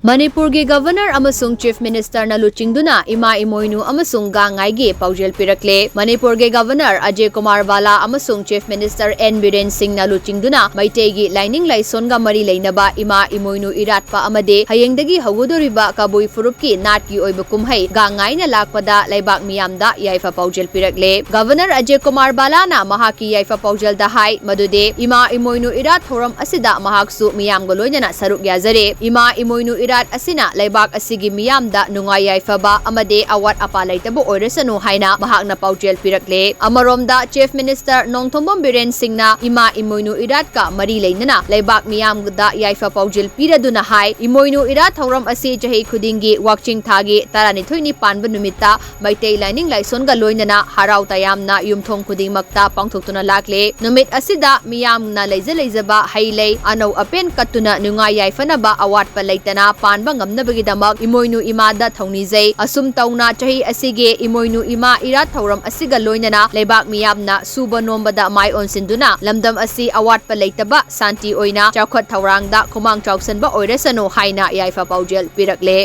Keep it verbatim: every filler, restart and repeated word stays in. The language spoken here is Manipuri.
ꯃꯅꯤꯄꯨꯔꯒꯤ Governor ꯑꯃꯁꯨꯡ Chief Ministerꯅ ꯂꯨꯆꯤꯡꯗꯨꯅ ꯏꯃꯥ ꯏꯃꯣꯏꯅꯨ ꯑꯃꯁꯨꯡ ꯒꯥꯡ ꯉꯥꯏꯒꯤ ꯄꯥꯎꯖꯦꯜ ꯄꯤꯔꯛꯂꯦ꯫ ꯃꯅꯤꯄꯨꯔꯒꯤ Governor ꯑꯖꯌ ꯀꯨꯃꯥꯔ ꯕꯥꯂꯥ ꯑꯃꯁꯨꯡ Chief Minister ꯑꯦꯟ ꯕꯤꯔꯦꯟ ꯁꯤꯡꯅ ꯂꯨꯆꯤꯡꯗꯨꯅ ꯃꯩꯇꯩꯒꯤ ꯂꯥꯏꯅꯤꯡ ꯂꯥꯏꯁꯣꯟꯒ ꯃꯔꯤ ꯂꯩꯅꯕ ꯏꯃꯥ ꯏꯃꯣꯏꯅꯨ ꯏꯔꯥꯠꯄ ꯑꯃꯗꯤ ꯍꯌꯦꯡꯗꯒꯤ ꯍꯧꯒꯗꯧꯔꯤꯕ ꯀꯕꯨꯏ ꯐꯨꯔꯨꯞꯀꯤ ꯅꯥꯠꯀꯤ ꯑꯣꯏꯕ ꯀꯨꯝꯍꯩ ꯒꯥꯡ ꯉꯥꯏꯅ ꯂꯥꯛꯄꯗ ꯂꯩꯕꯥꯛ ꯃꯤꯌꯥꯝꯗ ꯌꯥꯏꯐ ꯄꯥꯎꯖꯦꯜ ꯄꯤꯔꯛꯂꯦ꯫ Governor ꯑꯖꯌ ꯀꯨꯃꯥꯔ ꯕꯥꯂꯥꯅ ꯃꯍꯥꯛꯀꯤ ꯌꯥꯏꯐ ꯄꯥꯎꯖꯦꯜꯗ ꯍꯥꯏ, ꯃꯗꯨꯗꯤ ꯏꯃꯥ ꯏꯃꯣꯏꯅꯨ ꯏꯔꯥꯠ ꯊꯧꯔꯝ ꯑꯁꯤꯗ ꯃꯍꯥꯛꯁꯨ ꯃꯤꯌꯥꯝꯒ ꯂꯣꯏꯅꯅ ꯁꯔꯨꯛ ꯌꯥꯖꯔꯦ꯫ ꯏꯃꯥ ꯏꯃꯣꯏꯅꯨ ꯏꯔꯥꯠ ꯑꯁꯤꯅ ꯂꯩꯕꯥꯛ ꯑꯁꯤꯒꯤ ꯃꯤꯌꯥꯝꯗ ꯅꯨꯡꯉꯥꯏ ꯌꯥꯏꯐꯕ ꯑꯃꯗꯤ ꯑꯋꯥꯠ ꯑꯄꯥ ꯂꯩꯇꯕ ꯑꯣꯏꯔꯁꯅꯨ ꯍꯥꯏꯅ ꯃꯍꯥꯛꯅ ꯄꯥꯎꯖꯦꯜ ꯄꯤꯔꯛꯂꯦ꯫ ꯑꯃꯔꯣꯝꯗ, Chief Minister ꯅꯣꯡꯊꯣꯝꯕꯝ ꯕꯤꯔꯦꯟ ꯁꯤꯡꯅ ꯏꯃꯥ ꯏꯃꯣꯏꯅꯨ ꯏꯔꯥꯠꯀ ꯃꯔꯤ ꯂꯩꯅꯅ ꯂꯩꯕꯥꯛ ꯃꯤꯌꯥꯝꯗ ꯌꯥꯏꯐ ꯄꯥꯎꯖꯦꯜ ꯄꯤꯔꯗꯨꯅ ꯍꯥꯏ, ꯏꯃꯣꯏꯅꯨ ꯏꯔꯥꯠ ꯊꯧꯔꯝ ꯑꯁꯤ ꯆꯍꯤ ꯈꯨꯗꯤꯡꯒꯤ ꯋꯥꯛꯆꯤꯡ ꯊꯥꯒꯤ ꯇꯔꯥꯅꯤꯊꯣꯏꯅꯤ ꯄꯥꯟꯕ ꯅꯨꯃꯤꯠꯇ ꯃꯩꯇꯩ ꯂꯥꯏꯅꯤꯡ ꯂꯥꯏꯁꯣꯟꯒ ꯂꯣꯏꯅꯅ ꯍꯔꯥꯎ ꯇꯌꯥꯝꯅ ꯌꯨꯝꯊꯣꯡ ꯈꯨꯗꯤꯡꯃꯛꯇ ꯄꯥꯡꯊꯣꯛꯇꯨꯅ ꯂꯥꯛꯂꯦ꯫ ꯅꯨꯃꯤꯠ ꯑꯁꯤꯗ ꯃꯤꯌꯥꯝꯅ ꯂꯩꯖ ꯂꯩꯖꯕ ꯍꯩ ꯂꯩ, ꯑꯅꯧ ꯑꯄꯦꯟ ꯀꯠꯇꯨꯅ ꯅꯨꯡꯉꯥꯏ ꯌꯥꯏꯐꯅꯕ ꯑꯋꯥꯠꯄ ꯂꯩꯇꯅ ꯄꯥꯟꯕ ꯉꯝꯅꯕꯒꯤꯗꯃꯛ ꯏꯃꯣꯏꯅꯨ ꯏꯃꯥꯗ ꯊꯧꯅꯤꯖꯩ꯫ ꯑꯁꯨꯝ ꯇꯧꯅ ꯆꯍꯤ ꯑꯁꯤꯒꯤ ꯏꯃꯣꯏꯅꯨ ꯏꯃꯥ ꯏꯔꯥꯠ ꯊꯧꯔꯝ ꯑꯁꯤꯒ ꯂꯣꯏꯅꯅ ꯂꯩꯕꯥꯛ ꯃꯤꯌꯥꯝꯅ ꯁꯨꯕ ꯅꯣꯝꯕꯗ ꯃꯥꯏ ꯑꯣꯟꯁꯤꯟꯗꯨꯅ ꯂꯝꯗꯝ ꯑꯁꯤ ꯑꯋꯥꯠꯄ ꯂꯩꯇꯕ ꯁꯥꯟꯇꯤ ꯑꯣꯏꯅ ꯆꯥꯎꯈꯠ ꯊꯧꯔꯥꯡꯗ ꯈꯨꯃꯥꯡ ꯆꯥꯎꯁꯟꯕ ꯑꯣꯏꯔꯁꯅꯨ ꯍꯥꯏꯅ ꯌꯥꯏꯐ ꯄꯥꯎꯖꯦꯜ ꯄꯤꯔꯛꯂꯦ꯫